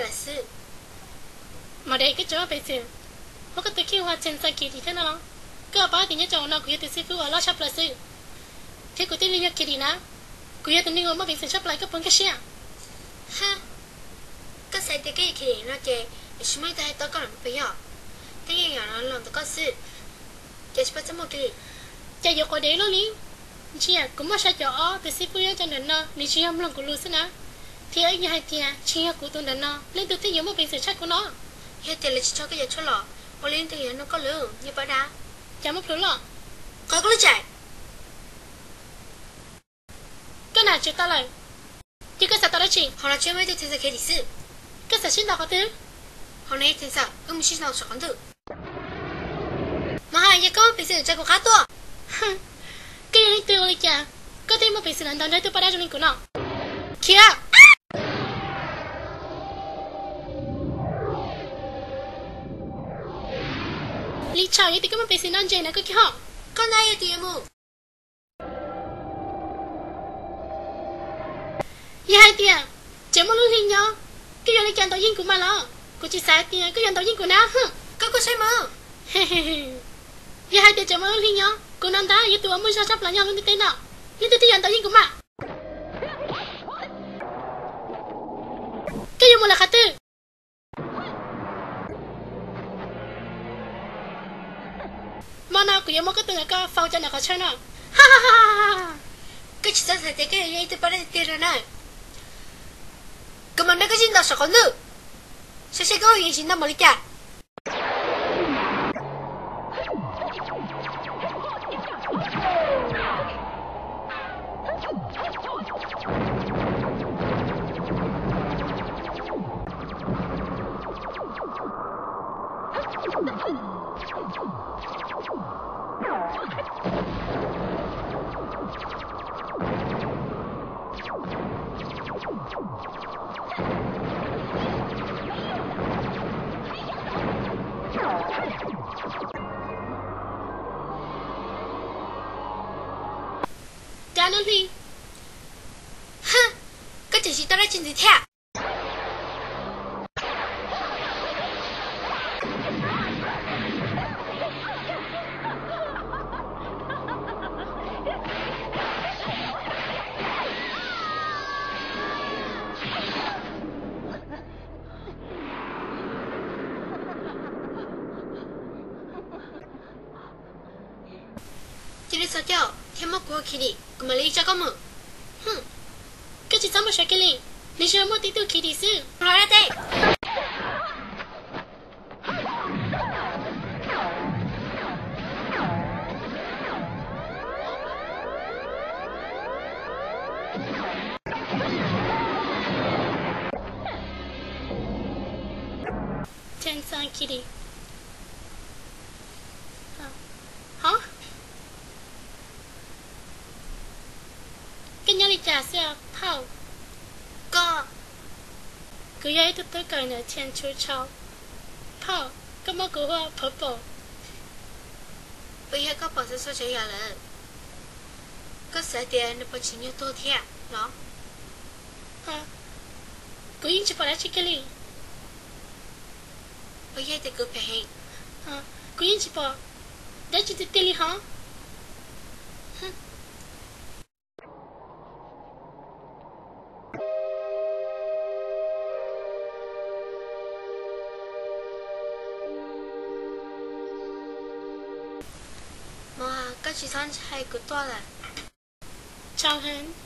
lawm xwb. Mas de koj tsis muaj peev xwm muab koj tus kheej hu ua Txheej Txeej Kiv Dim thiab no los? Koj paub tias nyob rau hauv no kuv yog tus xib fwb uas loj tshaj plaws xwb, thiab kuv thiaj li yog Kiv Dim na. Kuv yog tus neeg uas muaj peev xwm tshaj plaws, koj puas nkag siab? Ha, koj xav tias koj yog Kiv Dim no ces yuav tsis muaj leej twg hais tau koj los puas yog? Tej yam no los ntawm koj xwb, ces tsis paub txaj muag kiag li. Cas yuav quav dev luaj li? Ntsia, kuv muaj xya caum ob tus xib fwb nyob rau ntawm no, nws tsis yog mloog kuv lus xwb na. Thiab yog hais tias tsis yog kuv tus ntawm no, leej twg thiaj yuav muaj peev xwm tshaj kuv no? Yog tias lawv tsis tso koj cov tshuaj los, ua li leej twg yuav nug koj lus, nyuag paj dab? Cas muaj plhus loj? Qhov koj lub tsev. Koj nam tsis tau lawm, ces koj xav tau dab tsi? Hauv no tsis muaj ib tug Txheej Txeej Kiv Dim xwb. Koj xav sib ntaus qhov twg? Hauv no ib tug Txheej Txeej, wb mus sib ntaus saum qhov ntwg. Mas hais yog koj muaj peev xwm tso kuv qab tuaj. Koj yog leej twg ua li cas koj thiaj muaj peev xwm los ntaus nrog tus paj dab zoo li kuv no? Khiav! Li tshau, yog tias koj muaj peev xwm no ntse na koj kiag ho. Koj na yog tias yuav mus. Yog hais tias tseem muaj lub hli nyob, koj yuav li cas ntaus yeej kuv mas los? Kuv tsis xav hais tias koj yuav ntaus yeej kuv na. Koj kuj saib mas. Yog hais tias tseem muaj lub hli nyob, kuv no ntag yog tus uas muaj zog tshaj plaws nyob lub ntiaj teb no. Leej twg thiaj yuav ntaus yeej kuv mas? Koj yuav mus lawm qhov twg? Hmo no kuv yuav muab koj tus nkawm ko faus cov ntawm qhov chaw no. Koj tsis txhob xav tias koj yuav yog ib tug paj dab tiag tiag li na. Kuv mam nrog koj sib ntaus saum qhov ntwg, saib seb koj yeej tsis ntaus npaum li cas. Dab lub hli. Ha, koj tseem tsis tau dab tsi ntxiv thiab. Cia li txhob caum thiab muab kuv hu Kiv Dim, kuv mam li tso koj mus. Koj tsis txhob mus sawv kiag li, nws tsuas muaj tib tug Kiv Dim xwb. Los dab teb. Txheej Txeej Kiv Dim. Hov, koj nyob li cas xwb phauj? Koj, kuv yog ib tug tub kawm ntawm Txheej Txheej Tshau. Phauj, koj muab kuv hu ua Purple. Puas yog koj pom txhua txhua tsav yam lawm? Koj xav tias nws puas tsim nyog tuag thiab los? Kuv yeej tsis pom dab tsi kiag li. Puas yog tias kuv phem heev? Kuv yeej tsis pom dab tsi tiag tiag li hov. Mog, koj tsis txhob ntshai, kuv tuaj lawm. Tsaug heev.